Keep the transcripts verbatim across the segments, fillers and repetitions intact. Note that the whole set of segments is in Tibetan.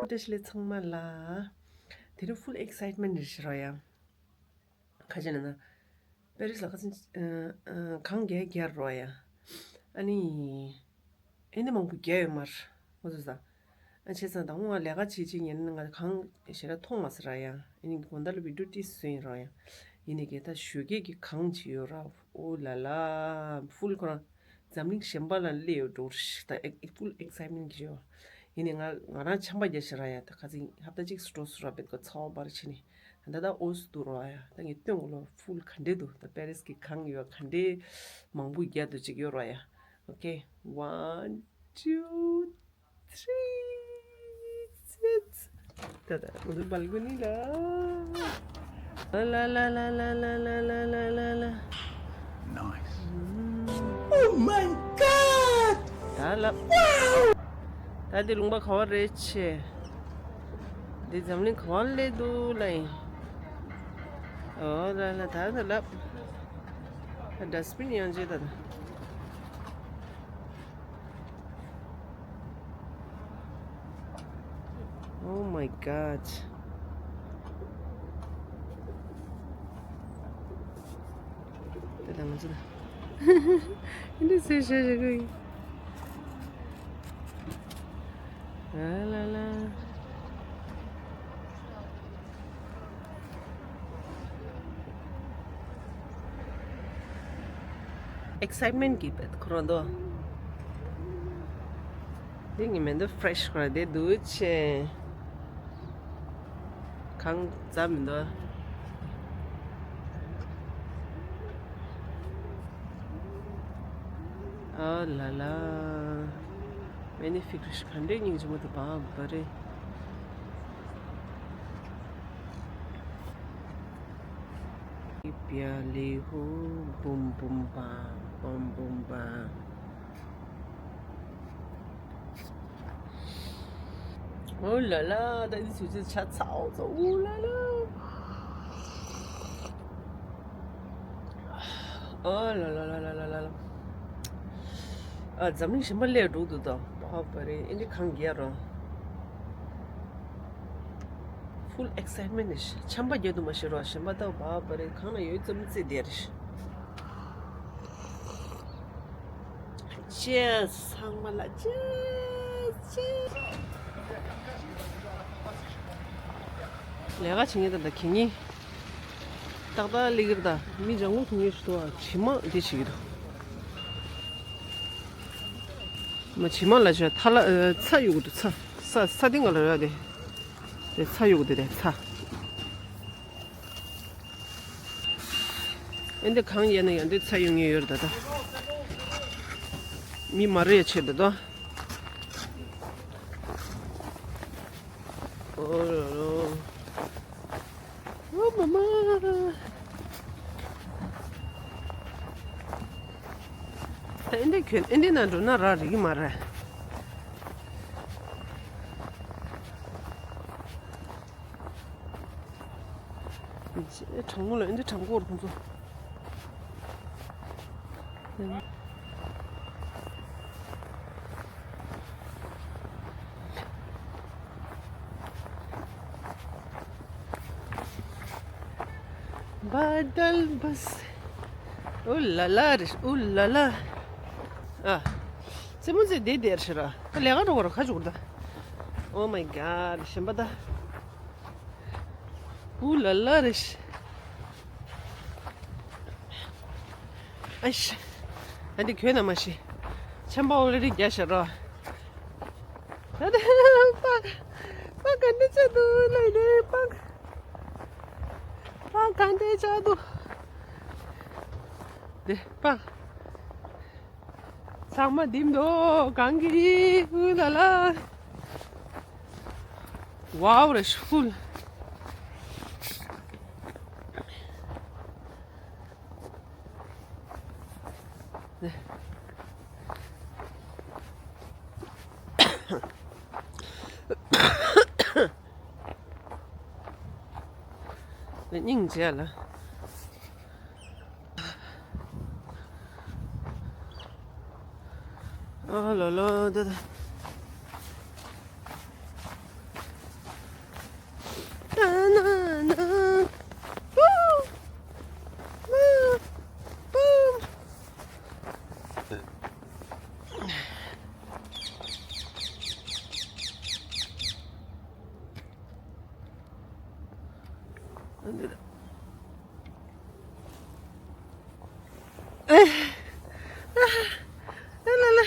བཀྲ་ཤིས་བདེ་ལེགས་ཚང་མ་ལ། དེ་རིང་full excitement་རེད་ཤག་རོ་ཡ། ཁ་ཅིག་ན་ན། པེ་རིས་ལ་ཁ་ཚིན་ཨ་ཨ་གངས་རྒྱག་རྒྱག་རོ་ཡ། ཨ་ནི། ཨེ་འདི་མང་པོ་རྒྱག་ཡོད་མ་རེད། ཨོ་ཟོ་ཟ། ཨ་བྱས་ཙང་ད་ང་ལས་ཀ་བྱེད་བྱེད་ཉན་ན་ང་གངས་ཞེ་དྲག་མཐོང་མ་སོང་ར་ཡ། ཨ་ནི་དགོང་དག་ལ་video་ཏིས་བཟོས་ཡིན་རོ་ཡ། ཡིན་ནའི་གི་ད་ཞོགས་ཀས་ཀྱི་གངས་ཅིག་ཡོད་ར། ཨོ་ལ་ལ། full་ཁོ་རང་འཛམ་གླིང་གཞན་པ་ལ་སླེབས་ཡོད་འགྲོ་རེད་ད། ཨེ་full excitement་གི་ཡོད། ཡིན་ནའི་ང་ང་རང་ཆམ་པ་རྒྱག་ཤག་ར་ཡ། ད་ཁ་ཚིག་ཧབ་ཏ་གཅིག་སུ་འགྲོ་སོང་ར། བེད་ཀོ་ཚ་བ་འབར་ཕྱིན་ནས། ད་ད་ཨོ་སུ་འདུག་ར་ཡ། ད་ངས་སྟོན་གོ་ལོ། full་ག་འདྲས་འདུག་ད་པེ་རིས་ཀྱི་གངས་ཡོད་ག་འདྲས་མང་པོ་རྒྱག་འདུག་ཅིག་ཡོད་ར་ཡ། Okay, one, two, three, six. ད་ད་ང་ཚོ་balcony་ལ། ལ་ལ་ལ། Nice. Oh my God! ད་ལ། Wow! ད་འདི་ལུང་པ་ག་བ་རེད་ཆེ། འདི་འཛམ་གླིང་ག་བ་སླེབས་འདུག་ལ་ཡིན། ཨོ་ལ་ལ། ད་ད་ལ། ད་dustbin་ཡང་བརྗེད་ད་ད། Oh my God. དེ་དང་ང་ཚོ་ད། འདི་སེ་ཤ་ཞིག་གི། ལ་ལ་ལ། Excitement་གི་བེད་ཁོ་རང་དོ། འདི་ངི་མེ་འདི་fresh་ཁོ་རང་དེ་འདུག་ཆེ། གང་ཙམ་མི་འདུག་ཨ་ལ་ལ། Magnifique་རེད་ཤག་ག་འདྲའི་སྙིང་རྗེ་མོ་འདུག་བ་བ་རེད། Piale ho, boom boom bam, bam boom bam. Oh la la, ད་འདི་ཚོ་ཆ་ཚ་འོ་ཚ། Ooh la la. Oh la la la la la la. ཨ། འཛམ་གླིང་གཞན་པ་སླེབས་འགྲོ་འདུག་ད། བ་བ་རེད། ཨེ་འདི་གངས་རྒྱག་རོ། Full excitement་ནི་ཆམ་པ་རྒྱག་འདུག་མ་ཤེས་རོ། གཞན་པ་ད་བ་བ་རེད། གངས་ན་ཡོད་ཙམ་རྩེ་བསྡད་རེད། Cheers ཚང་མ་ལ། Cheers, cheers. ལས་ཀ་བྱེད་མཁན་དང་ད་གད་སྙིགས་ཏག་ཏག་སླེབས་ཀྱི་རེད་ད། མི་ལྗང་གུ་གྱོན་མཁན་ཞིག་འདུག་ཨ། བྱེ་མ་འདི་བྱེད་ཀྱི་འདུག་མ་བྱེ་མ་ལ་བྱ་ཐ་ལ་ཨ། ཚྭ་གཡུག་གི་འདུག་ཚྭ། ས་ས་སྟེང་ག་ལ་རེད་དེ། དེ་ཚྭ་གཡུག་གི་འདུག་དེ་ཚྭ། ཨེ་འདི་གང་ཡིན་ན་ཡང་འདི་ཚྭ་གཡུག་མཁན་ཡོད་རེད་ད་ད། མི་མ་རེད་ཆེ་ད་ད། ཨོ་རོ་རོ། ཨོ་མ་མ། ད་ཨེ་འདི་གྱོན་ཨེ་འདི་ན་འགྲོ་ན་ར་རིག་གི་མ་རེད། གྲང་མོ་ལ་ཨེ་འདི་གྲང་པོ་རེད་ཁོང་ཚོ། Badal bas. Ooh la la རེད། Ooh la la. ཨ། རྩེད་མོ་རྩེ་བསྡད་བསྡད་རེད་ཤག་ར། ད་ལས་ཀ་འགྲོ་དགོས་ར། ཁ་ཅིག་འགོར་ད། Oh my God གཞན་པ་ད། Ooh la la རེད་ཤག་ཨ་ཤ། ཨ་འདི་གྱོན་ན་མ་ཤེས། ཆམ་པ་already་རྒྱག་ཤག་ར། ད་ད་པགས་པགས་ག་འདྲ་ཆགས་འདུག་ལབ་ནས་པགས་པགས་ག་འདྲ་ཆགས་འདུག་འདི་པགས། ཚང་མ་ལྡིམ་འདུག་གངས་ཀྱིས། Ooh la la. Wow རེད་ཤག full. སྙིང་རྗེ་ལ། ཨ་ལོ་ལོ་ད་ད། ཨ་ལ་ལ།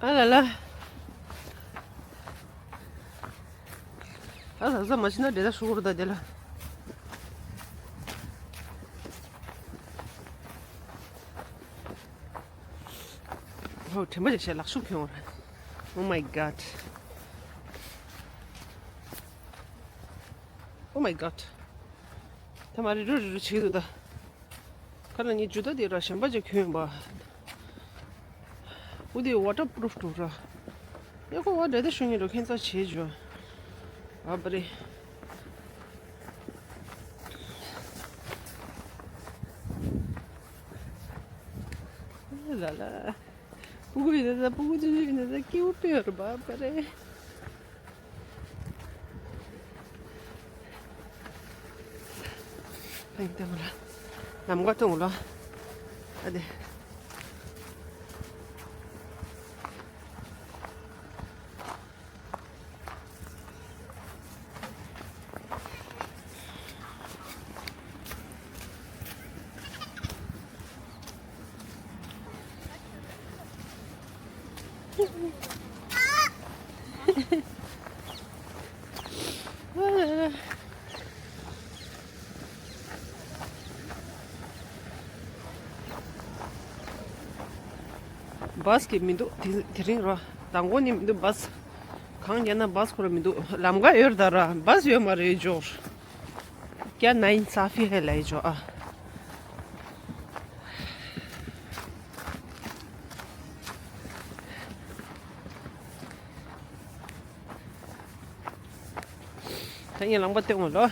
ཨ་ལ་ལ། ཨ་ལ་ལ་མ་ཤི་ན་འདྲེ་ད་ཧྲུལ་པོ་རེད་ད་དེ་ལ། ཧོ། དྲན་པ་ཅིག་བྱས་ལག་ཤུབས་གྱོན་བར། Oh my god. Oh my god. ད་མ་རི་རུ་རི་རུ་བྱེད་འདུག་ད། ཁ་ལ་ངའི་ཇུ་ཏ་དེ་ར་གཞན་པ་ཅིག་གྱོན་ཡོང་པ། འུ་དེ་ཝ་ཊར་པུ་རུབ་འདུག་ར། ཡ་ཁོ་བ་འདྲ་དེ་ཤོད་ངེས་འགྲོ་ཁྱད་མཚར་བྱེད་བྱོས། ཨ་པ་རེ། ལ་ལ། སྤུ་གུ་ཡིན་ན་ས་སྤུ་གུ་ཆུང་ཆུང་ཡིན་ན་ས་སྐྱེ་བོ་དཔེ་ཡོད་རེད་པ་ཨ་པ་རེ། ལམ་ཁ་སྟོན་ལ། ཨ་དེ། བྷ་སི་གི་མི་འདུག་དེ་དེ་རིང་རོ། མདང་དགོང་ནས་མི་འདུག་བྷ་སི། གང་ཡིན་ན་བྷ་སི་ཁོ་ར་མི་འདུག་ལམ་ཁ་ཡོད་རེད་ད་ར། བྷ་སི་ཡོད་མ་རེད་ཇོ། क्या नाइंसाफी है ལབ་ཡ་ཇོ་ཨ། ད་ངས་ལམ་ཁ་སྟོན་གོ་ལོ།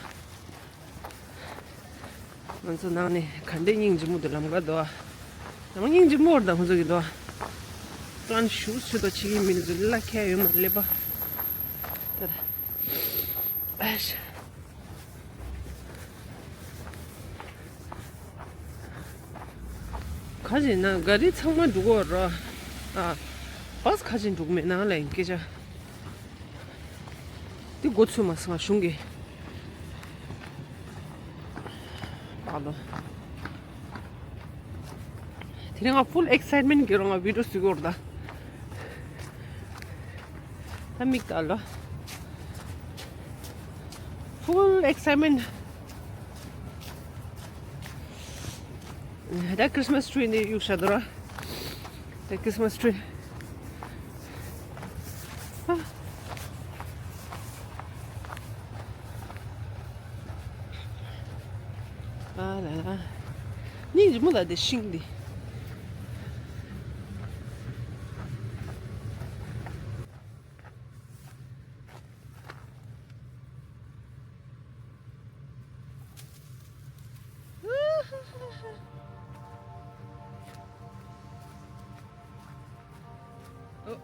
ང་ཚོ་ནང་ནས་ག་འདྲའི་སྙིང་རྗེ་མོ་འདུག་ལམ་ཁ་འདུག་ཨ། ལམ་སྙིང་རྗེ་མོ་རེད་ད་ཁོ་ཚོ་གི་འདུག་ཨ། ཀན་ཤུ་ཚོད་དོ་ཆེ་གི་མི་འདུག་ལ་ཁྱད་ཡོད་མ་རེད་ལེ་པ། ད་ད། ཨེ་ཤ། ག་ཅིག་ན་ག་རི་ཚང་མ་འགྲོ་གི་རེད། ཨ། བྷ་སི་ག་ཅིག་འགྲོ་གི་མེད་ནང་ལ་ཡིན་སྐད་ཆ། འདི་འགོ་ཚུགས་མ་སོང་ང་གཞུང་གི། ཨ་ལོ། དེ་རིང་ང་ཕུལ་ཨེག་སའིཊ་མེན་ཊི་གི་རོ་ང་བི་ཌི་ཡོ་བཟོ་གི་ཡོད་རེད་ད། ད་མིག་ལྟ་ལོ། ཕུལ་ཨེག་སའིཊ་མེན་ཊི། ད་ཁྲིས་མ་སི་ཊི་རི་འདི་གཡུག་བཞག་འདུག་ར། ད་ཁྲིས་མ་སི་ཊི་རི། ཨ་ལ་ལ། སྙིང་རྗེ་མོ་ལ་དེ་ཤིང་འདི། ཨོ།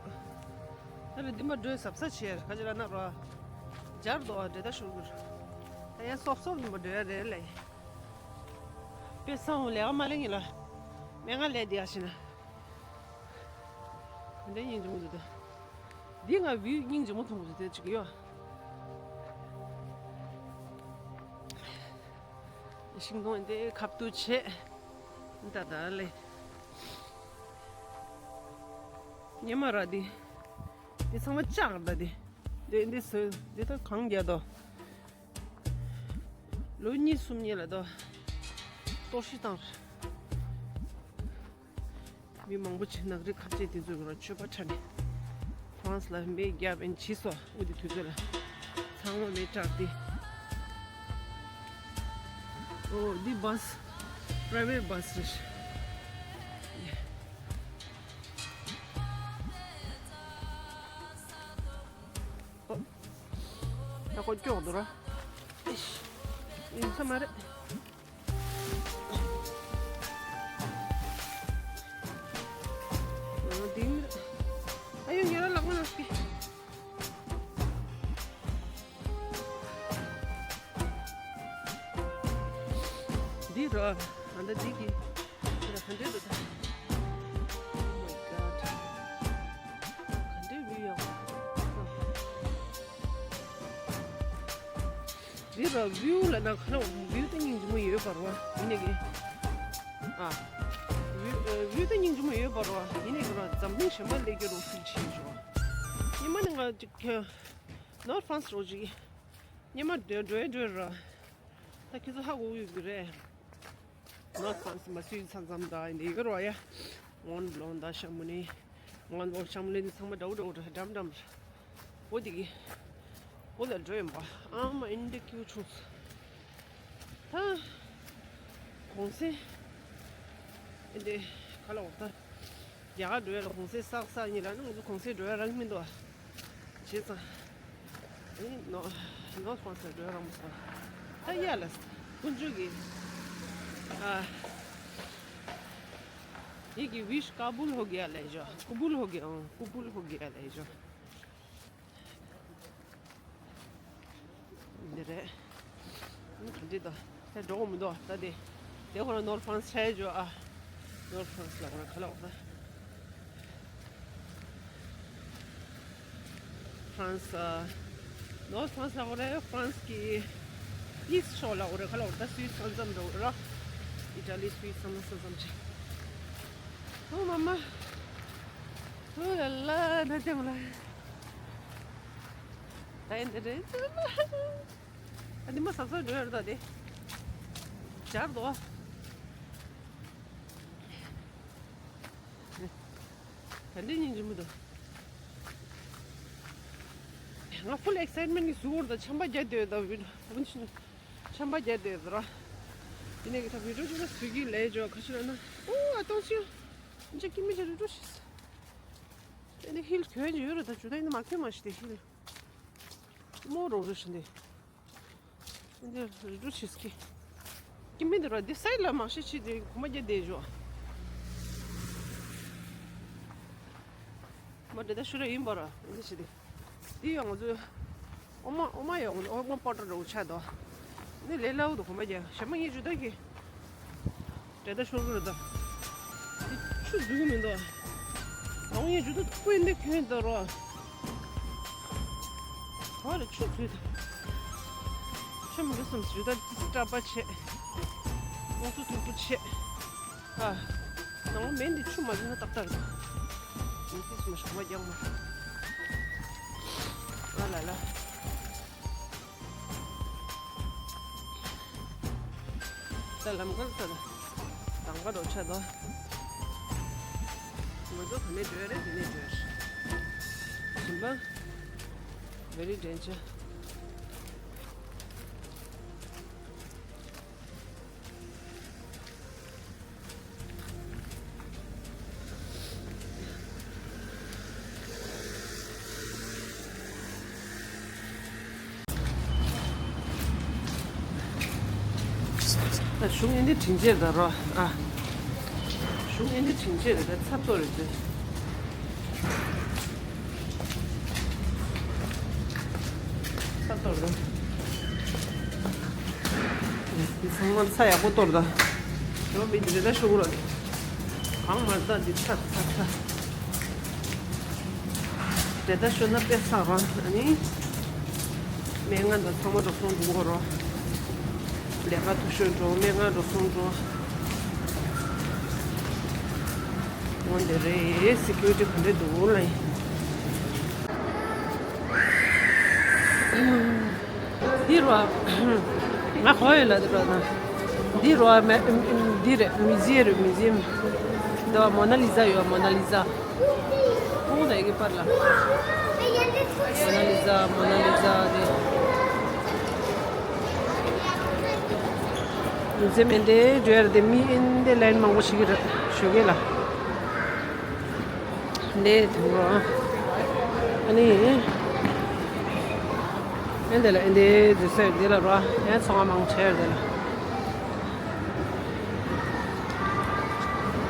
ད་རེ་འདི་མ་འགྲོའི་ཟབ་ས་ཆེར་ཁ་ཅིག་ལ་ནག་རོ། སྦྱར་དོ་འདྲེ་ད་ཤུར་གུར། ད་ཡང་སོབ་སོབ་འདི་མ་འགྲོ་ཡ་རེད་ལེ། དཔེ་སང་ལས་ཀ་མ་ལེན་ཡིན་ལ། སྨན་ཁང་ལས་འདི་ཡ་ཤི་ན། ག་འདྲའི་སྙིང་རྗེ་མོ་འདུག་ད། འདི་ང་བིའུ་སྙིང་རྗེ་མོ་མཐོང་གི་འདུག་དེ་ཅིག་ཡོད། ཤིང་སྡོང་འདི་ཁ་བཏུ་བྱེད། ད་ད་ལེ། ཉི་མ་ར་འདི། འདི་ཚང་མ་ལྕགས་ད་འདི། འདི་འདི་སོ་འདི་ད་གང་རྒྱ་དོ། ལོ་གཉིས་གསུམ་གཉིས་ལ་དོ། གཏོར་བཤིག་བཏང་། མི་མང་པོ་ཅིག་ནག་རིགས་ཁ་ཆེ་དེ་ཚོས་ཀྱང་ཆོད་པ་ཁྲ་ནས་ཧྥ་རན་སི་ལ་མེ་བརྒྱབ་ཨེན་བྱིས་སོ་འུ་དེ་དུས་ཚོད་ལ་ཚང་མ་མེ་དྲག་སྟེ། ཨོ་འདི་བྷ་སི་པ་རའི་ཝེ་ཊི་བྷ་སི་རེད། ཨོ་ད་ཁོ་སྐྱོག་འདུག་ར། ཨེ་ཤ་ཡིན་ས་མ་རེད། ཨ་ཡོ་ཉེ་ར་ལག་པ་ན་སྐྱེ། ར། ཨ་ད་འདི་གི་ར་ག་འདྲས་འདུག་ད། Oh my god. ག་འདྲས་བིའུ་ཡག་པོ། འདི་ར་བིའུ་ལ་ན་ཁ་ལོ་བིའུ་ད་སྙིང་རྗེ་མོ་ཡོད་པ་ར་བ། ཡིན་ནའི་གི། ཨ། བིའུ་ཨ་བིའུ་ད་སྙིང་རྗེ་མོ་ཡོད་པ་ར་བ། ཡིན་ནའི་གི་ར་འཛམ་གླིང་གཞན་པ་སླེབས་རྒྱུ་རོགས་ཕིལ་ཆེ་ཞོ། ཉི་མ་ནི་ང་ཅིག་ནོར་ཕ་རན་སི་རོགས་ཅིག་ཉི་མ་འགྲོ་འགྲོ་འགྲོ་ར། ད་ཁྱེད་ཚོ་ཧ་གོ་ཡོད་ཀྱི་རེད། ནོར་ཕ་རན་སི་མ་སུའི་མཚམས་མཚམས་ད་འདི་ཡོད་ར་ཡ། མོན་བློན་ད་ཤམ་མུ་ནི། མོན་བློན་ཤམ་མུ་ནི་འདི་ཚང་མ་འདྲ་བོ་འདྲ་བོ་འདྲ་འགྲམ་འགྲམ་ར། འོ་དེ་གི། འོ་ད་འགྲོ་ཡིན་པ། ཨ་མ་ཨིན་འདི་ཁྱུ་ཆུང་། ད། གུང་སེང་། ཨིན་འདི་ག་ལ་འོ་ད། རྒྱ་གར་འགྲོ་ཡ་ལ་གུང་སེང་བསགས་བསགས་ཡིན་ལ་ནི་ང་ཚོ་གུང་སེང་འགྲོ་ཡ་རག་མི་འདུག་བྱས་ཙང་། ཨེ་ནོ་ནོ་ཧྥ་རན་སི་འགྲོ་ཡ་རག་མ་སོང་། ད་ཡ་ལ་དཀོན་མཆོག་གིས་ཨ། ये कि विश काबुल हो गया ले जाओ। कबूल हो गया, हाँ, कबूल हो गया ले जाओ। འདི་རེད། ཨ་ག་འདྲ་འདུག་དེ་འགྲོ་གི་མི་འདུག་ད་དེ། དེ་ཁོ་རང་ནོར་ཕ་རན་སི་ཆགས་ཡོད་ཨ། ནོར་ཕ་རན་སི་ལ་ཁོ་རང་ག་ལ་འོ་ད། ཕ་རན་སི་ཨ། ནོར་ཕ་རན་སི་ལ་འོ་རེད། ཕ་རན་སི་གི་ཨིསི་ཕྱོགས་ལ་འོ་རེད། ག་ལ་འོ་ད་སུད་སི་མཚམས་མཚམས་འགྲོ་ར། ཨི་ཊ་ལི་སུད་སི་མཚམས་མཚམས་མཚམས་ཅིག་ཨོ་མ་མ། ཨོ་ལ་ལ་ད་ཅང་ལ། ད་ཡིན་འདི་རེད། ཨ་འདི་མ་ཟབ་ཟབ་འགྲོ་ཡ་རེད་ད་དེ། སྦྱར་དོ། ག་འདྲས་སྙིང་རྗེ་མོ་འདུག་ང་ཕུལ་ཨེག་སའིཊ་མེན་གྱི་ཟུག་བོར་དང་ཆམ་པ་རྒྱག་སྡོད་ད་བུ་ཆམ་པ་རྒྱག་སྡོད་ད་ར། དེ་ནས་གི་ད་བི་ཌིའོ་ཅིག་ལ་བཟོས་ཀྱི་ལས་ཅོ་ཁ་ཤི་ལ་ན། ཨོ་ཨ་ཏོང་ཆུ། འཇིག་གི་མི་ཆ་རུ་ཏོ་ཤི། དེ་ནས་ཧིལ་གྱོན་གྱི་ཡོད་རེད་ད་ཇུ་ད་ཡིན་ན་མ་གྱོན་མ་ཤི་དེ་ཧིལ། མོ་རོགས་རེ་ཤི་འདི། འདི་རུ་ཆིས་ཀི། ཀི་མི་འདི་ར་འདི་སའི་ལ་མ་ཤི་ཆི་འདི་གོ་མ་རྒྱ་བསྡད་ཞོ། མ་འདི་ད་ཤུ་ར་ཡིན་པ་ར་འདི་ཆི་འདི། འདི་ཡང་ང་ཚོ་ཨོ་མ་ཨོ་མ་ཡང་ཨོ་མ་པོ་ཏྲ་རུ་ཆ་དོ། འདི་ལས་སླ་བོ་འདུག་གོ་མ་རྒྱ་ཞེ་མ་ངས་ཇུ་ད་གི། དེ་ལྟར་ཤོར་གི་རེད་ད། དེ་ཆུ་འཛུལ་གི་མི་འདུག་ཨང་ཡེ་ཇུ་ད་ཐུག་པའི་འདི་གྱོན་ད་རོ། ག་རེ་ཆུ་འཛུལ་ད། ཆུ་མི་འདུག་བསམ་ཇུ་ད་ཙི་ཙི་སྐྲ་པ་ཆེ། ང་ཚོ་དུག་པོ་ཆེ། ཨ། ནང་མེ་འདི་ཆུ་མ་འཛུལ་ན་ཏག་ཏག་རེད། ཡིན་ཏིས་མ་ཤོག་མ་རྒྱག་མ། ཨ་ལ་ལ། ད་ལམ་ཁར་ཚ་ལ་དང་པ་རོ་ཆ་དོ། ང་ཚོ་ག་ནས་བྲོས་རེད་དེ་ནས་བྲོས། ཞིམ་པ། Very danger། ད་གཞུང་ཨེ་འདི་དྲིན་ཆེ་ད་རོ་ཨ། གཞུང་ཨེ་འདི་དྲིན་ཆེ་རེད་ད་ཚ་ཏོ་རེད་ཟེར། ཚ་གཏོར་དང་། འདི་ཚང་མ་ཚ་ཡག་པོ་གཏོར་དང་། ཞོ་མི་འདི་རེ་ད་ཤོག་ར། གང་མ་ད་འདི་ཚ་ཚ་ཚ། རེ་ད་ཤོ་ན་དཔེ་ཚ་ར་ཨ་ནི། སྨན་ཁང་དང་ཚང་མ་འགྲོ་སོང་འགྲོ་གོ་ར། ལས་ཀ་ཐུ་ཤོས་འགྲོ་སྨན་ཁང་འགྲོ་སོང་འགྲོ། འོ་འདི་རེད་སི་ཀུ་རི་ཊི་ག་འདྲ་འདུག་ལ་ཡིན། འདི་རོ། ང་གོ་ཡོད་ལ་འདི་རོ་ན། འདི་རོ་མེ་འདི་རེད་མིའུ་ཛི་ཡམ་རེད་མིའུ་ཛི་ཡམ། འདི་བ་མོ་ན་ལི་ཟ་ཡོད་མོ་ན་ལི་ཟ། ཁོང་ད་ཡི་གེ་པར་ལ། མོ་ན་ལི་ཟ་མོ་ན་ལི་ཟ་འདི། མིའུ་ཛི་ཡམ་ཨེ་འདི་འགྲོ་ཡ་རེད་དེ་མི་ཨེ་འདི་ལན་མང་པོ་ཞིག་གི་རེད་ཞོགས་ཀས་ལ། འདི་དུ་རོ། ཨ་ནི། ཨེ་འདི་ལ་ཨེ་འདི་འཛུལ་ས་ཡོད་འདི་ལ་རོ། ཨེ་ཚོང་ཁང་མང་ཆེ་ཡོད་འདི་ལ།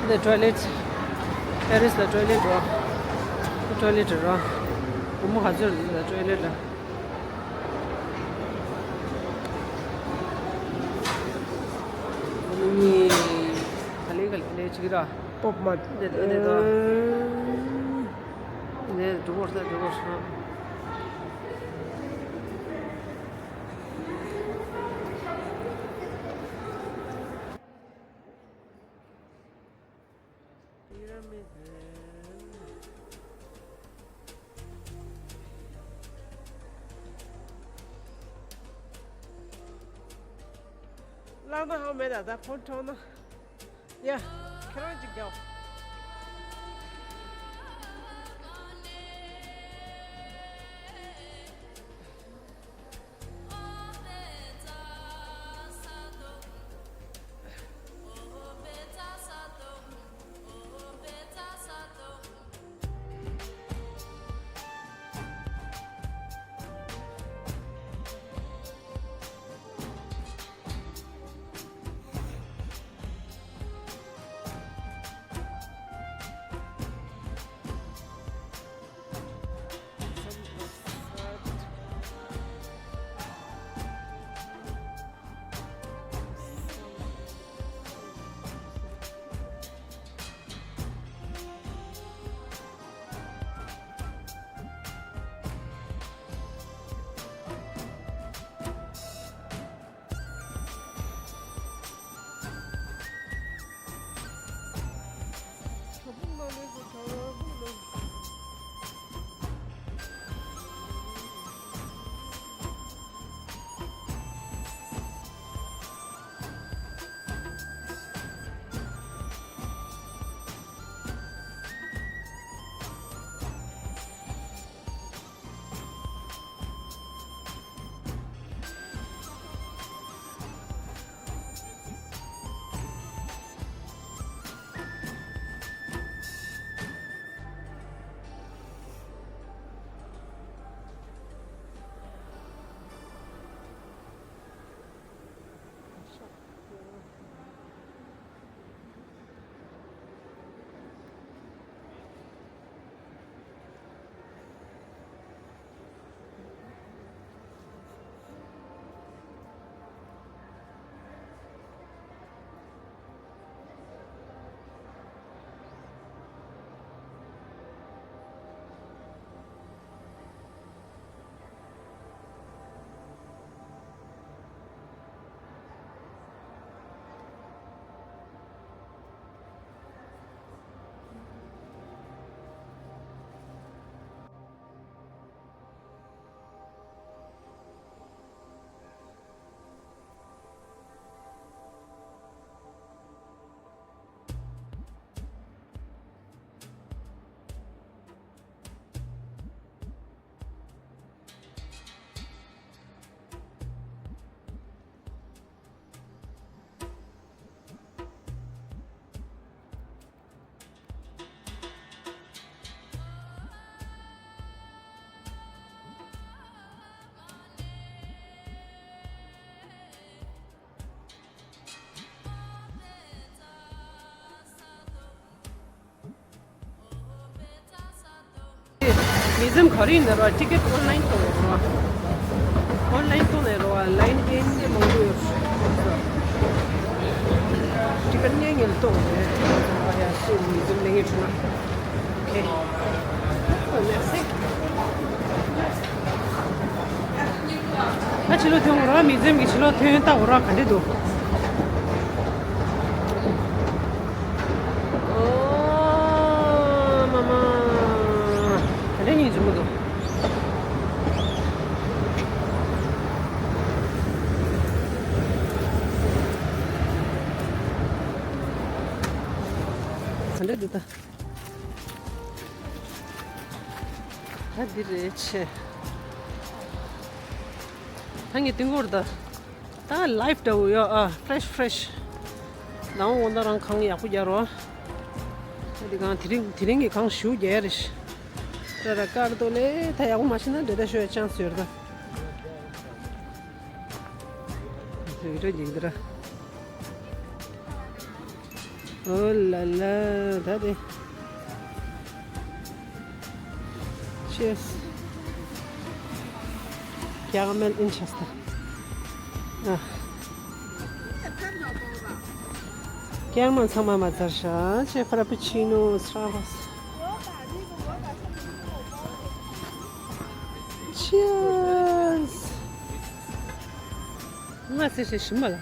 འདི་ཊོའི་ལེཊ། པེ་རིས་ལ་ཊོའི་ལེཊ་རོ། ཊོའི་ལེཊ་རོ། སྒོར་མོ་ག་ཚོད་རེད་འདི་ལ་ཊོའི་ལེཊ་ལ། སྒོར་མོ་ ནི་ག་ལེ་ག་ལེ་ཅིག་ར། པོབ་མ། དེ་དེ་དེ་དེ། ནས་འགྲོ་བར་ས་འགྲོ་བར་ས། བླངས་ན་ཧ་མེད་ད་ད་ཕོན་ཁྲོ་ན། ཡ། ཁྱེད་རང་ཅིག་རྒྱག་མི་འཛོམས་ག་རེ་ཡིན་ན་ར། ཊི་ཀེ་ཊི་ཨོན་ལ་ཡིན་གཏོང་ཡོད་ར། ཨོན་ལ་ཡིན་གཏོང་ནས་ར། ལ་ཡིན་དེ་ནས་མང་པོ་ཡོད། ཊི་ཀེ་ཊི་ངས་ངས་གཏོང་རེད། ཨ་ཡ་སུ་མི་འཛོམས་ལེན་ངེས་བྱུང་ན། ཨོ་ཁེ། ཨོ་མེར་སི། ཨ་ཕྱི་ལོགས་ཐོན་འོ་ར། མི་འཛོམས་ཀྱི་ཕྱི་ལོགས་ཐོན་ལྟ་འོ་ར། ག་འདྲ་འདུག་ཨོ་མ་མ། ག་འདྲ་སྙིང་རྗེ་མོ་འདུག་ག་འདྲ་འདུག་ད། ད་འདི་རེད་ཆེ། ད་ངས་དུས་འགོར་ད། ད་ལའིབ་འདྲ་བོ་ཡོད་ཨ། ཕེ་རེ་ཤི་ཕེ་རེ་ཤི། ནང་འོང་ད་རང་གང་ཡག་པོ་རྒྱག་རོགས། ད་འདི་གང་དེ་རིང་དེ་རིང་གི་གང་ཞུ་རྒྱག་ཡ་རེད། ད་ར་དཀར་ཏོ་ལེ་ད་ཡག་པོ་མ་ཤེས་ན་འདྲེ་ད་ཤོད་ཡ་ཅན་སི་ཡོད་ད། དེ་འདྲ་ཡིན་ད་ར། ཨོ་ལ་ལ། ད་དེ། Cheers. Caramel in Shasta. ཨ། ཀྱང་མ་ཚང་མ་མ་ཚར་ཤག་ཅེ་ཧྥ་ར་པ་ཆི་ནོ་སི་ཊཱ་བྷག་སི། Cheers. ང་ཚེ་ཞེ་ཞིམ་པ་ལ།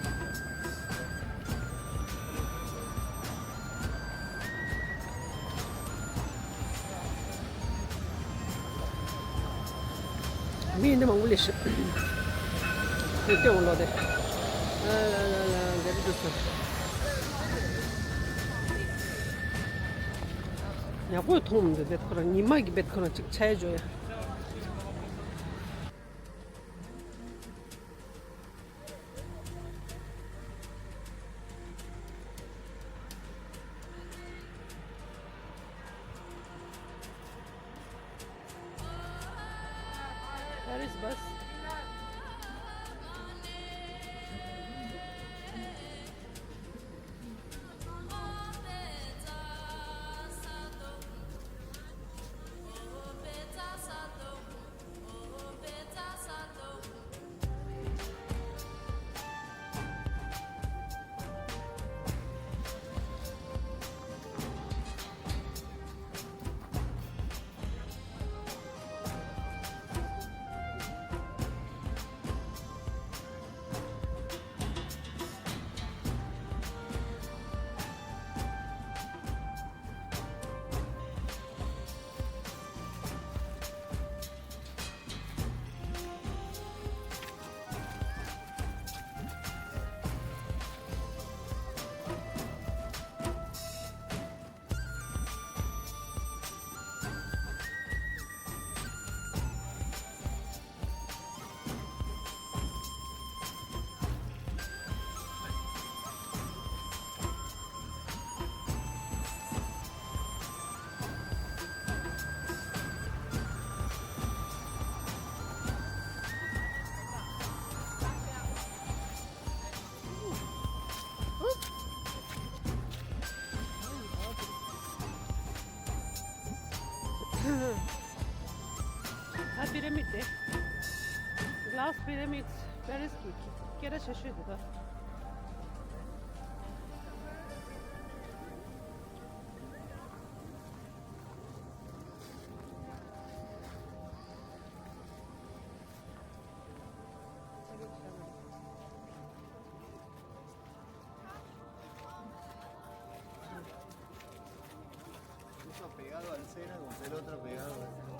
མི་འདི་མང་པོ་ལས་ཤི། དེ་ལྟེ་འོང་ལོ་དེ། ལ་ལ་ལ་ལ་འདེབས་འདུག་སོ། ཡག་པོ་མཐོང་མི་འདུག་བེད་ཁོ་རང་ཉི་མ་གི་བེད་ཁོ་རང་ཅིག་ཆ་ཡ་འཇོ་ཡ། Paris bus. ད་པི་ར་མིད་དེ། Glass pyramids Paris གི་སྐད་གྲགས་ཆེ་ཤོས་དེ་ད། Uno pegado al Sena con el otro pegado al...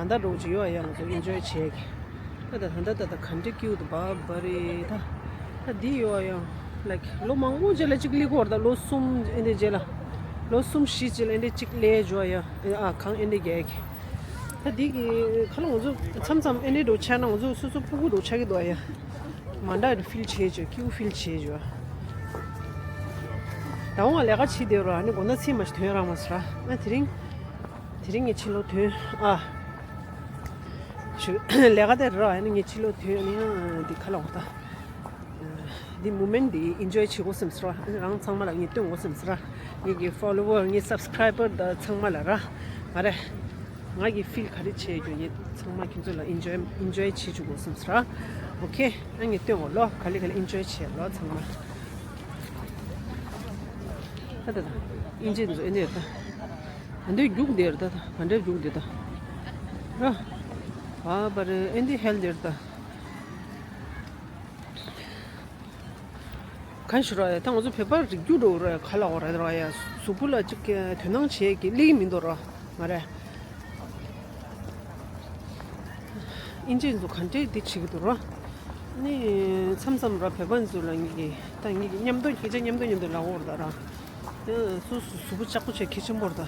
ད་འགྲོ་གི་ཡོད་ཡ། ང་ཚོ་ཨིན་ཇོའི་བྱེད་ཀྱི། ད་ད་ད་ད་ད་ག་འདྲ་ཀིའུ་ཊི་བ་བ་རེད་ད། ད་འདི་ཡོད་ཡ། ལའིཀ་ལོ་མང་པོ་རྗེས་ལ་གཅིག་སླེབས་ཀྱི་ཡོད་རེད་ད། ལོ་གསུམ་ཨེ་འདྲ་རྗེས་ལ། ལོ་གསུམ་བཞི་རྗེས་ལ་ཨེ་འདྲ་གཅིག་སླེབས་ཡོད་ཡ། ཨ་གང་ཨེ་འདྲ་རྒྱག་གི། ད་འདི་གི་ཁ་ལོ་ང་ཚོ་མཚམས་མཚམས་ཨེ་འདྲ་འགྲོ་ཆགས་ན་ང་ཚོ་སོ་སོ་སྤུ་གུ་འགྲོ་ཆགས་ཀྱི་འདུག་ཡ། མ་འདྲ་ཡི་ཕིལ་བྱེད་བྱོས། ཀིའུ་ཕིལ་བྱེད་བྱོས། ད་འོང་ལས་ཀ་བྱེད་བསྡད་རོགས། ཨ་ནི་དགོང་དག་ཚེས་མ་ཞིག་ཐོན་རག་མ་སོང་ར། ཨ་དེ་རིང་། དེ་རིང་ངས་ཕྱི་ལོགས་ཐོན་ཨ། ཞུ་ལས་ཀ་དེ་ར། ཨ་ནི་ངས་ཕྱི་ལོགས་ཐོན་ནས་ཨ་འདི་ཁ་ལོག་ད། འདི་མུ་མེན་འདི་ཨིན་ཇོའི་བྱེད་དགོས་བསམ་སོང་ར། ཨ་ནི་རང་ཚང་མ་ལ་ངས་སྟོན་དགོས་བསམ་སོང་ར། ངེད་ཀྱི་ཕོ་ལོ་ཝར་ངའི་སབ་སི་ཀ་རའི་བར་ད་ཚང་མ་ལ་ར། ང་རེ། ང་གི་ཕིལ་ག་རེ་བྱས་ཡོད་ངས་ཚང་མ་ཁྱོད་ཚོ་ལ་ཨིན་ཇོའི་ཨིན་ཇོའི་བྱེད་བཅུག་དགོས་བསམ་སོང་ར། ཨོ་ཁེ། ཨ་ངས་སྟོན་དགོས་ལོ། ག་ལེ་ག་ལེ་ཨིན་ཇོའི་བྱས་ལོ་ཚང་མ། ད་ད་ད། ཨིན་ཇི་འཛུལ་ཨེ་འདི་ད། ག་འདྲ་རྒྱུག་འདིར་ད་ད། ག་འདྲ་རྒྱུག་འདི་ད། ར། བ་བ་རེ་ཨེ་འདི་ཧེལ་འདིར་ད། གང་ཞུ་ར་ཡ། ད་ང་ཚོ་བོད་པ་རིག་རྒྱུ་འགྲོ་ར་ག་ལ་འོ་ར་ར་ཡ། གཟུགས་པོ་ལ་ཅིག་དོ་སྣང་བྱེད་ཀྱི་སླེབས་ཀྱི་མི་འདུག་ར། ང་རེ། ཨིན་ཇི་ཚོ་ག་འདྲས་འདི་བྱེད་ཀྱི་འདུག་ར། ནི། མཚམས་མཚམས་ར་བོད་པ་ཚོ་ལ་ངེད་ཀྱི་ད་ངེད་ཀྱི་མཉམ་དུ་སྐད་ཆ་མཉམ་དུ་མཉམ་དུ་ལབ་འོར་ད་ར། ཡང་སོ་སོ་གཟུགས་པོ་ལྕགས་པོ་བྱས་གལ་ཆེན་པོ་རེད་ད།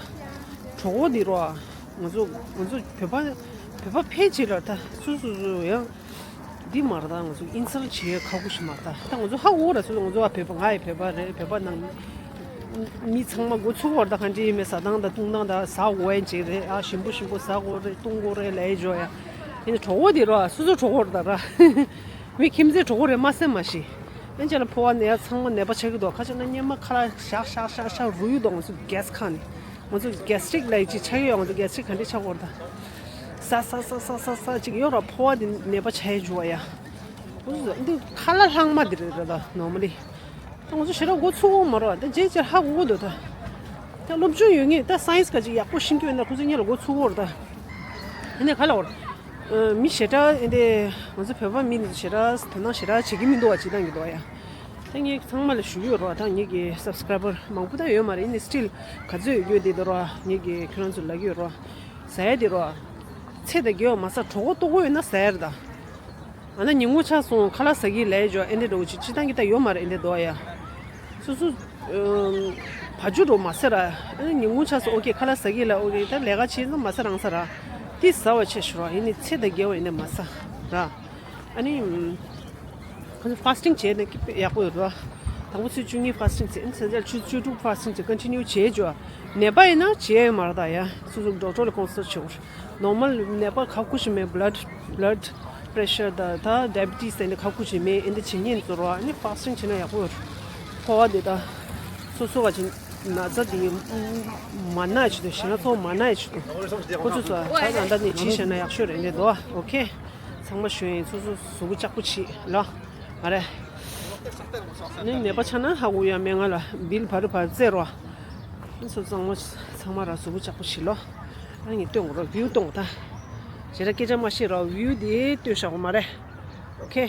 གྲོགས་པོ་འདི་ར། ང་ཚོ་ང་ཚོ་བོད་པ་བོད་པ་ཕལ་ཆེར་ར་ད་སོ་སོ་སོ་ཡང་། འདི་མ་རེད་ད། ང་ཚོ་ཨིན་སལ་བྱེད་ཁག་པོ་ཞིག་མ་རེད་ད། ད་ང་ཚོ་ཧ་གོ་ར། སོ་སོ་ང་ཚོ་བ་བོད་པ། ང་ཡི་བོད་པ་རེད། བོད་པ་ནང་མི་ཚང་མ་འགོ་ཚུགས་པར་ད་གང་ཅི་ཡིན་མེད་ཟ་སྟངས་དང་བཏུང་སྟངས་དང་ཟ་དགོས་ཡ་ཅིག་རེད། ཨ་ཞིམ་པོ་ཞིམ་པོ་ཟ་དགོས་རེད། བཏུང་དགོས་རེད་ལབ་ཡ་ཅོ་ཡ། ཡིན་གྲོགས་པོ་དེ་ར་སོ་སོ་གྲོགས་པོ་རེད་ད་ར། མི་ཁྱིམ་མཚེས་གྲོགས་པོ་རེད་མ་ཟེར་མ་ཤི། ཨེ་ཅེ་ལ་ཕོ་བ་ནད་ཡ་ཚང་མ་ནད་པ་ཆགས་ཀྱི་འདུག་ཁ་ཆེ་ན་སྙེ་མ་ཁ་ལ་ཤག་ཤག་ཤག་ཤག་རུལ་ཡོད་འདུག་ང་ཚོ་གེ་སི་ཁ་ནས། ང་ཚོ་གེ་སི་ཊིག་ལབ་ཡ་ཅིག་ཆགས་ཀྱི་ཡོད། ང་ཚོ་གེ་སི་ཊིག་ག་འདྲས་ཆགས་ཀྱི་ཡོད་རེད་ད། ས་ས་ས་ས་ས་ས་ཅིག་ཡོད་ར། ཕོ་བ་དེ་ནད་པ་ཆགས་ཡ་འཇུ་བ་ཡ། འདི་ཁ་ལག་ལྷག་མ་དེ་རེད་ར་ད་ནོར་མ་ལི། ད་ང་ཚོ་ཞེ་དྲག་འགོ་ཚུགས་འོང་མ་རེད་བ། ད་རྗེས་ཅིག་ཧ་གོ་གི་འདུག་ད། ད་སློབ་སྦྱོང་ཡོད་ངེས་ད་སའེན་སི་ག་ཅིག་ཡག་པོ་ཤེས་ཀྱི་ཡོད་ན་ཁོ་ཚོ་སྔོན་ལ་འགོ་ཚུགས་འོང་ར་ད། ཡིན་ནའི་ག་ལ་འོར། མི་ཞེ་དྲག་ཨེ་འདི་ང་ཚོ་བོད་པ་མི་ནི་ཞེ་དྲག་དོ་སྣང་ཞེ་དྲག་བྱེད་ཀྱི་མི་འདུག་བ་ཅིག་བཏང་གི་འདུག་ཡ། ད་ངས་ཚང་མ་ལ་ཞུ་གི་ཡོད་རོ། ད་ངེད་ཀྱི་སབ་སི་ཀ་རའི་བར་མང་པོ་ད་ཡོད་མ་རེད། ཡིན་ནའི་སི་ཊིལ་ག་ཚོད་ཡོད་རྒྱུ་དེ་འདུག་རོ། ངེད་ཀྱི་ཁྱོད་རང་ཚོ་ལབ་ཀྱི་ཡོད་རོ། ཟ་ཡ་དེ་རོ། ཚེ་དང་རྒྱལ་བ་མ་ཟ་གྲོད་ཁོག་ལྟོགས་པོ་ཡོད་ན་ཟ་ཡ་རེད་ད། ཨ་ན་ཉིན་གུང་ཆགས་སོང་ཁ་ལག་ཟ་གི་ལས་འཇོག་ཨེ་འདྲ་འགྲོ་གི་ཅི་ཅི་བཏང་གི་ད་ཡོད་མ་རེད་ཨེ་འདྲ་འདུག་ཡ། སོ་སོ། བ་ཇུ་འགྲོ་མ་ཟ་ར། ཨ་ན་ཉིན་གུང་ཆགས་སོང་ཨོ་ཁེ་ཁ་ལག་ཟ་གི་ལ་ཨོ་ཁེ་ད་ལས་ཀ་བྱེད་ན་མ་ཟ་རང་ཟ་ར། དེ་ཟ་བ་ཆེ་ཤོས་ར། ཡིན་ནའི་ཚེ་དང་རྒྱལ་བ་ཡིན་ན་མ་ཟ་ར། ཨ་ནི། ཁོ་ཚོ་ཕ་སི་ཊིང་བྱས་ན་ཡག་པོ་ཡོད་རེད་བ། དང་པོ་ཚེས་བཅུ་གཉིས་ཕ་སི་ཊིང་བྱས། ཚེས་བཅུ་དྲུག་ཕ་སི་ཊིང་བྱས། ཀོན་ཊི་ནིའུ་བྱས་འཇོག་ནད་པ་ཡིན་ན་བྱས་ཡོད་མ་རེད་ད་ཡ། སོ་སོ་ཌོག་ཊར་ལ་ཀོན་སལ་བྱེད་དགོས། ནོར་མལ་ནད་པ་ཁག་པོ་ཞིག་མེད། བྷི་ལཌ་བྷི་ལཌ་པི་རེ་ཤར་དང་ད་ཌའི་བི་ཊི་སི་དེ་འདྲ་ཁག་པོ་ཞིག་མེད། ཨེ་འདྲ་བྱེད་ཉན་ཚོར་བ་ཨ་ནི་ཕ་སི་ཊིང་བྱས་ན་ཡག་པོ་ཡོད་རེད། ཕོ་བ་དེ་ད་སོ་སོ་བ་ཅིག་ན་ཚ་དེ་མ་ན་ཡ་ཆེད་དུ་ཞེ་ན་ཚོ་མ་ན་ཡ་ཆེད་དུ་ཁོ་ཚོ་ཚོ་ད་ད་ད་ནས་བྱས་བྱས་ན་ཡག་ཤོས་རེད་འདྲ་འདུག་ཨོ་ཁེ། ཚང་མ་ཞུ་ཡིན། སོ་སོ་གཟུགས་པོ་ལྕགས་པོ་བྱེད་ལ། ང་རེ། ནི་ནད་པ་ཆགས་ན་ཧ་གོ་ཡ་མེད། ང་ལ་བིལ་བར་བར་བཙལ་རོ། ནི་སོ་ཚང་མ་ཚང་མ་ར་གཟུགས་པོ་ལྕགས་པོ་བྱེད་ལོ། ཨ་ནི་སྟོན་དགོས་རོ། བིའུ་སྟོན་དགོས་ད། ཞེ་དྲག་སྐད་ཆ་མ་བཤད་རོ། བིའུ་དེ་སྟོན་བཞག་གོ་མ་རེད། ཨོ་ཁེ།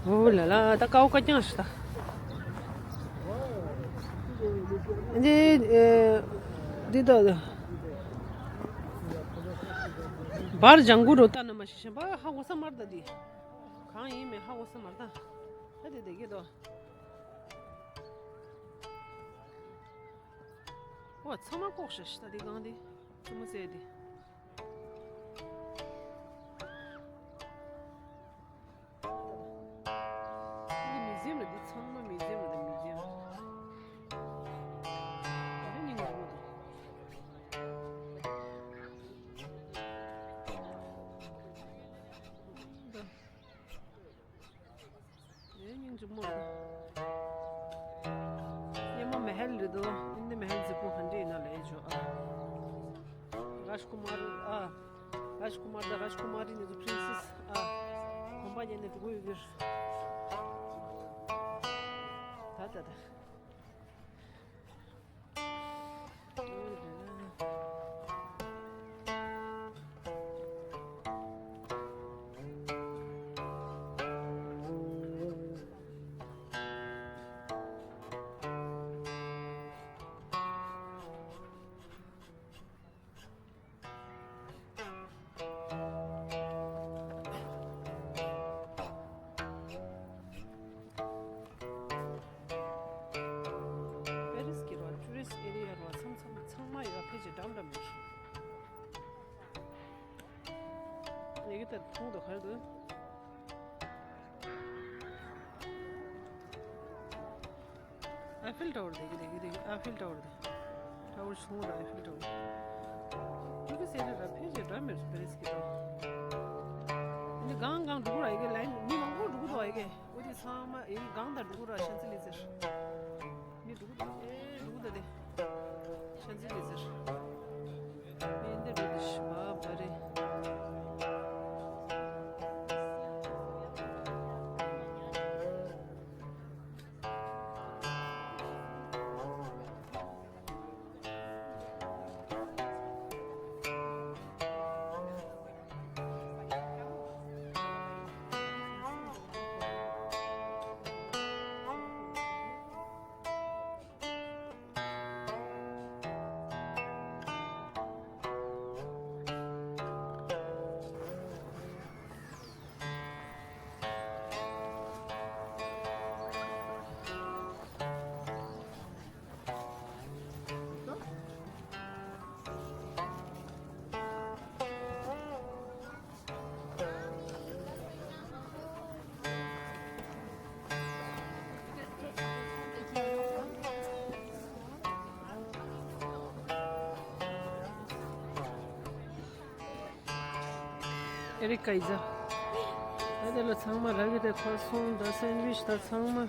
ཨོ་ལ་ལ། ད་ཀའོ་ཀ་ཀྱང་ཞིག་ད། འདི་ཨེ། འདི་ད། བར་ལྗང་གུ་རོ་ལྟ་ན་མ་ཤི་ཤམ་པ་ཧ་གོ་ས་མར་ད་འདི། གང་ཡིན་མིན་ཧ་གོ་ས་མར་ད། ད་འདི་དེ་གི་དོ། ཨོ་ཚང་མ་ལྐོག་ཤ་ཤི་ད་འདི་གང་འདི། ཚང་མ་ཟས་འདི། འདི་མིའུ་ཛི་ཡམ་རེད། འདི་ཚང་མ་མིའུ་ཛི་ཡམ་རེད། མིའུ་ཛི་ཡམ་རེད། ད་སྙིང་རྗེ་མོ་འདུག་ད་སྙིང་རྗེ་མོ་རེད། སྙེ་མོ་མ་ཧེལ་རེད་དོ། འདི་མ་ཧེལ་རྫིག་པོ་ག་འདྲ་ཡིན་ན་ལས་ཆོག་ཨ། རཱཇ་ཀུ་མར་ཨ། རཱཇ་ཀུ་མར་དང་རཱཇ་ཀུ་མ་རི་ནི་ཚོ་པི་རིན་སེ་སི་ཨ། གོམ་པ་ཉན་ནས་འགྲོ་གི་ཡོད་གི། ད་ད་ད། འདྲ་མེད། ཡི་གེ་ལྟར་མཐོང་དུ་གར་འདུག་ཨ་ཧྥེལ་ཊ་ཝར་དེ་གི་དེ་གི་དེ་གི་ཨ་ཧྥེལ་ཊ་ཝར་དེ། ཊ་ཝར་ཆུང་ངུ་ཨ་ཧྥེལ་ཊ་ཝར། ཅུ་གི་སེ་ར་ར་ཕེ་ཞེ་འདྲ་མེད་པེ་རེ་སི་གི་ཏོ། འདི་གང་གང་འགྲོ་གི་ར་ཡི་གེ་ལའིན་མི་མང་པོ་འགྲོ་གི་འདུག་ཡི་གེ། འོ་དེ་ཚང་མ་ཡི་གེ་གང་དང་འགྲོ་གི་ར་ཤན་ཙི་ལི་ཟེར། མི་འགྲོ་གི་འདུག་ཨེ་འགྲོ་གི་འདུག་དེ། ཤན་ཙི་ལི་ཟེར། མི་འདི་འགྲོ་གི་ཤི་བ་བ་རེད། ཨེ་རི་ཀ་ཡི་ཟ། ཨ་དེ་ལ་ཚང་མ་རག་གི་དེ་ཁ་སོང་ད་སེན་ཝིཆ་ད་ཚང་མ།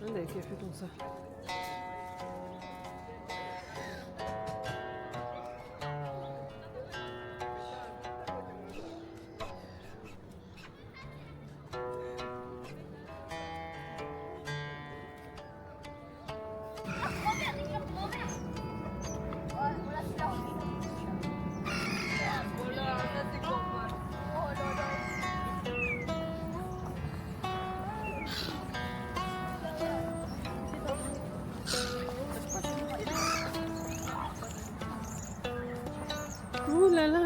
ཨ་འདི་ཀེ་ཧྥེ་གཏོང་ས། Ooh la la.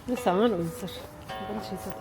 འདི་ཟ་ང་ལ་འོད་ཟེར། འདི་ཆེ་ས།